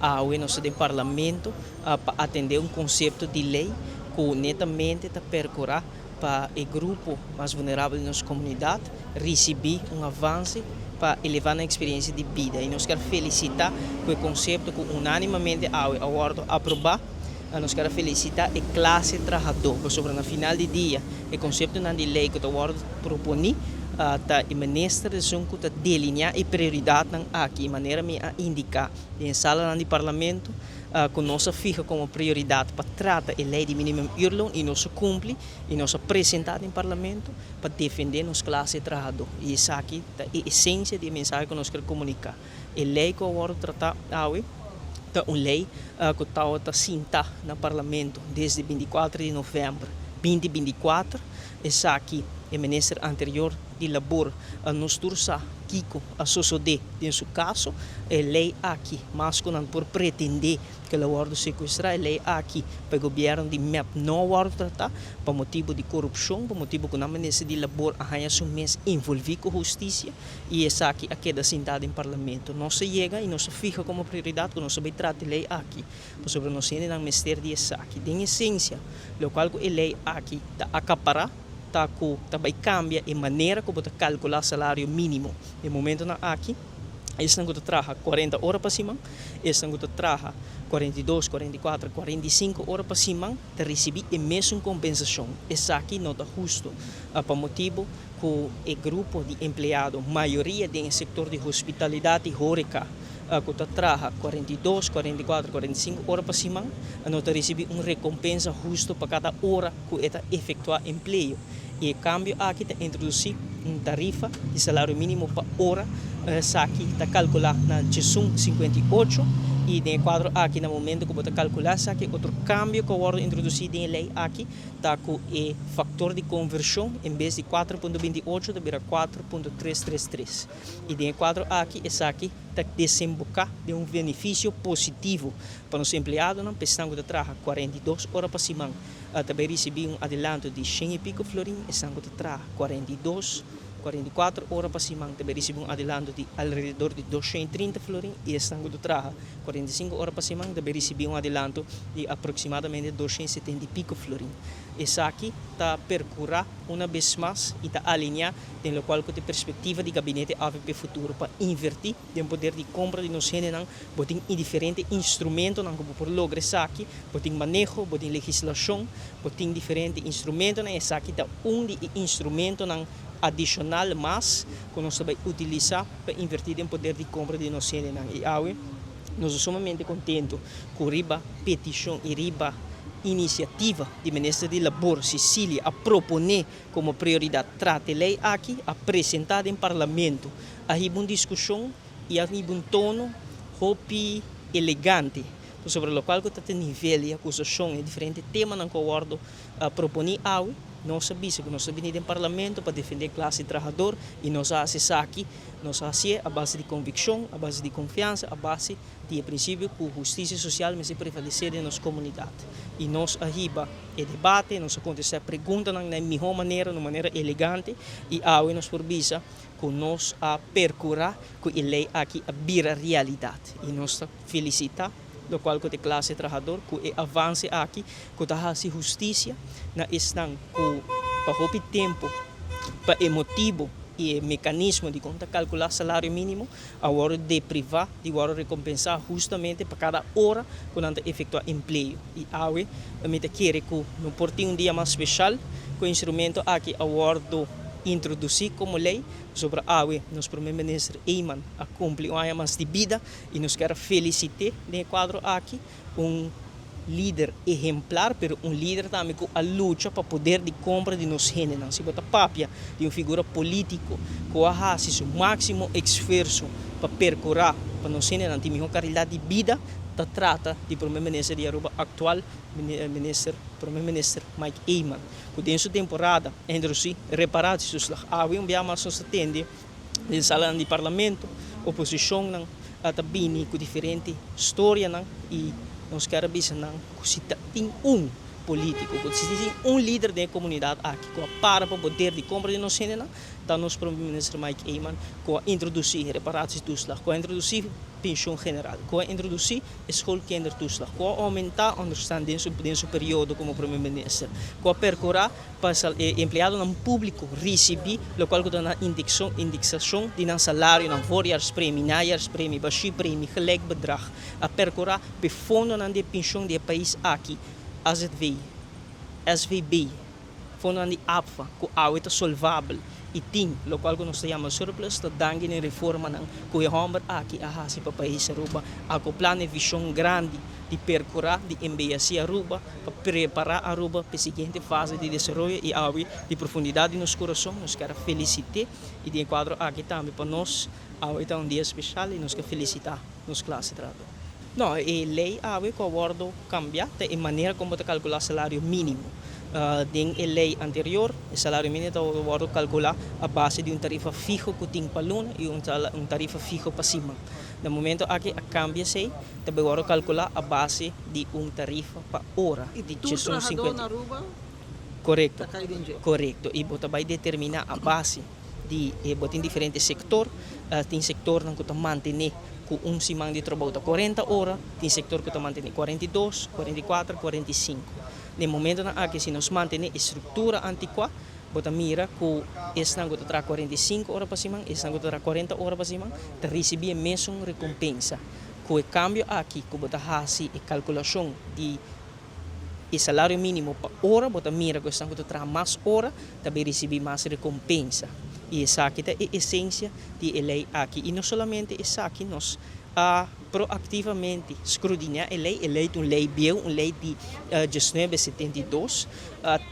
Awe nos ta den Parlamento pa atende un concepto di ley cu netamente ta percura pa e grupo mas vulnerabel di nos comunidad ricibi un avance pa eleva nan experiencia di bida. Y nos kier felicita cu e concepto cu unanimamente awe a wordo aproba. Nos kier a felicita e clase trahador pasobra na final di dia e conceptonan di ley cu ta wordo proponi ta e minister esun cu ta delinea e prioridadnan aki. Y manera mi a indica den e salanan di Parlamento cu nos a fiha como prioridad pa trata e ley di minimum uurloon y nos a cumpli y nos a presenta den Parlamento pa defende nos clase trahador y esaki ta e esencia di e mensahe cu nos kier comunica. E ley cu a wordo trata awe ta un ley cu tawata sinta na Parlamento desde 24 di november 2024. Esaki e minister anterior di Labor nos tur sa kico a sosode den su caso. E ley aki, mas cu nan por pretende cu el a wordo secuestra, e ley aki pa e gobierno di mep no a wordo trata pa motibo di corupcion, pa motibo cu nan minister di Labor a haya su mes envolvi cu husticia y esaki a keda sinta den Parlamento. Nos a yega y nos a fiha como prioridad cu nos a bay trata e ley aki pasobra nos hendenan mester di esaki. Den esencia, locual cu e ley aki ta acapara ta cu ta bay cambia e manera cu bo ta calcula salario minimo. E momentonan aki, esnan cu ta traha 40 ora pa siman, esnan cu ta traha 42, 44, 45 ora pa siman ta ricibi e mesun compensacion. Esaki no ta husto pa motibo cu e grupo di empleado, mayoria den e sector di hospitalidad y horeca, cu ta traha 42, 44, 45 ora pa siman, no ta ricibi un recompensa husto pa cada ora cu e ta efectua empleo. Y e cambio aki ta introduci un tarifa di salario minimo pa ora. Esaki ta calcula na 11,58 y den e cuadro aki, na momento cu bo ta calcula esaki, otro cambio cu a wordo introduci den e ley aki ta cu e factor di conversion en bes di 4.28 ta bira 4.333 y den e cuadro aki esaki ta desemboca den un beneficio positivo pa nos empleadonan, pa esnan cu ta traha 42 ora pa siman ta bay ricibi un adelanto di 100 y pico florin, esnan cu ta traha 42, 44 ora pa siman ta bay ricibi un adelanto di alrededor di 230 florin y esnan cu ta traha 45 ora pa siman ta bay ricibi un adelanto di aproximadamente 270 y pico florin. Esaki ta percura una bes mas y ta alinea den locual cu ta e perspectiva di Gabinete avp Futuro pa inverti den poder di compra di nos hendenan. Bo tin diferente instrumentonan cu bo por logra esaki, bo tin maneho, bo tin legislacion, bo tin diferente instrumentonan y esaki ta un di e instrumentonan adicional mas cu nos ta bay utilisa pa inverti den poder di compra di nos hendenan. Y awe nos ta sumamente contento cu riba peticion y riba iniciativa di Minister di Labor Cecilia a propone como prioridad trata e ley aki, a presenta den Parlamento, a hiba un discusion y a hiba un tono hopi elegante pasobra locual cu ta te nivel y acusacion y diferente temanan cu a wordo proponi awe. Nos a bisa cu nos a bini den Parlamento pa defende clase trahador y nos a haci esaki, nos a hacié a base di conviccion, a base di confiansa, a base di e principio cu husticia social mester prevalece den nos comunidad. Y nos a hiba e debate, nos a contesta e preguntanan na e miho manera, na un manera elegante y awe nos por bisa cu nos a percura cu e ley aki a bira realidad y nos ta felicita locual cu ta e clase trahador cu e avance aki cu ta haci husticia na esnan cu pa hopi tempo pa e motibo y e mecanismo di con ta calcula salario minimo a wordo depriva di wordo recompensa hustamente pa cada ora cu nan ta efectua empleo. Y awe mi ta kere cu no por tin un dia mas special cu e instrumento aki a wordo introduci como ley, pasobra awe nos Prome Minister Eman a cumpli un aña mas di bida y nos kier a felicite den e cuadro aki, un lider ehemplar, pero un lider tambe cu a lucha pa poder di compra di nos hendenan. Si bo ta papia di un figura politico cu a haci su maximo esfuerzo pa percura pa nos hendenan tin miho calidad di bida, ta trata di Prome Minister di Aruba actual, Minister, Prome Minister Mike Eman, cu den su temporada a introduci reparatietoeslag. Awe un bia mas nos ta tende den salanan di Parlamento, oposicionnan ta bini cu diferente storianan y nos kier a bisa nan cu si ta tin un. politico. Si tin un lider di comunidad aki cu a para pa poder di compra di nos hendenan, ta nos prome minister Mike Eman, cu a introduci reparatietoeslag, cu a introduci pensioen general, cu a introduci schoolkindertoeslag, cu a aumenta onderstand den su periodo como prome minister, cu a percura pa e empleadonan publico ricibi locual cu ta indexacion di nan salario, nan voorjaarspremie, najaarspremie, bashiepremie, gelijk bedrag, a percura pa fondonan di pensioen di e pais aki, AZV, SVB, fondonan di APFA, cu awe ta solvabel y tin locual cu nos ta yama surplus, ta danki na reformanan cu e homber aki a hasi pa pais Aruba, acopla e vision grandi di percura di embeyece Aruba, pa prepara Aruba pa e siguiente fase di desaroyo. Y awe, di profundidad di nos curason, nos kier felicita y den e cuadro aki tambe pa nos awe ta un dia special y nos kier felicita nos clase trahador. No, e ley awe cu a wordo cambia e manera con ta calcula salario minimo. Den e ley anterior, e salario minimo ta wordo calcula a base di un tarifa fiho cu tin pa luna y un tarifa fiho pa siman. Na momento aki a cambia esey, ta wordo calcula a base di un tarifa pa ora. Y di tur trahador 50. na Aruba Corecto. ta cay den dje. Corecto. Y bo ta bay determina a base di bo tin diferente sector, tin sectornan cu ta mantene cu un siman di trabou ta 40 ora, tin sector cu ta mantene 42, 44, 45. Na momentonan aki, si nos mantene e structura anticua, bo ta mira cu esnan cu ta traha 45 ora pa siman, esnan cu ta traha 40 ora pa siman, ta ricibi e mesun recompensa. Cu e cambio aki, cu bo ta hasi e calculacion di e salario minimo pa ora, bo ta mira cu esnan cu ta traha mas ora, ta bay ricibi mas recompensa. Y esaki ta e esencia di e ley aki. Y no solamente esaki, nos a proactivamente scrutinia e ley un ley bieu, un ley di 1972,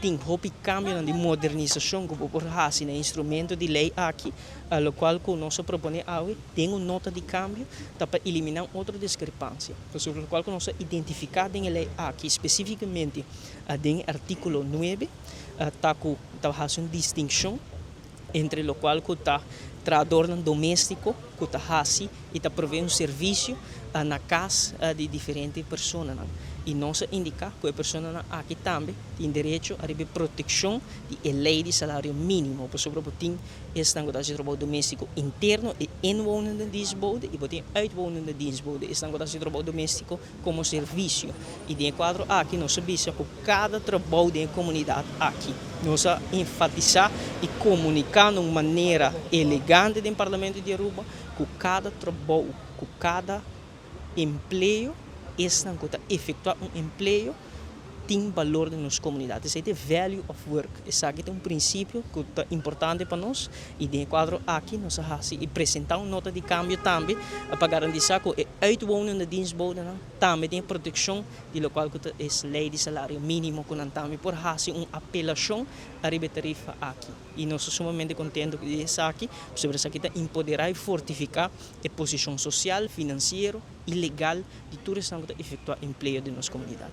tin hopi cambio di modernisacion cu por hasi na instrumento di ley aki, locual cu nos a propone awe, tin un nota di cambio, ta pa elimina otro discrepancia. Sobre locual cu nos a identifica den e ley aki, specificamente den articulo 9, ta cu ta haci un distincion entre locual cu ta trahador domestico cu ta hasi y ta provee un servicio na cas di diferente persona. Y nos a indica cu e persona aki tambe tin derecho a proteccion di ley di salario minimo, pasobra tin esnan cu ta trabou domestico interno y inwonende dienstbode y tin uitwonende dienstbode, esnan cu ta trabou domestico como servicio. Y den e cuadro aki nos a bisa cu cada trabou di comunidad aki, nos a enfatisa y comunica di un manera elegante den Parlamento di Aruba cu cada trabou, cu cada empleo, esnan cu ta efectua un empleo, tin balor den nos comunidad. Esey ta value of work. Esaki ta un principio cu ta importante pa nos y den e cuadro aki nos a hasi y presenta un nota di cambio tambe pa garantisa cu e uitwonende dienstbode tambe tin proteccion di locual cu e ley di salario minimo, cu tambe por hasi un apelacion ariba e tarifa aki. Y nos ta sumamente contento cu esaki, pasobra esaki ta empodera y fortifica e posicion social, financiero y legal di tur esnan cu ta efectua empleo den nos comunidad.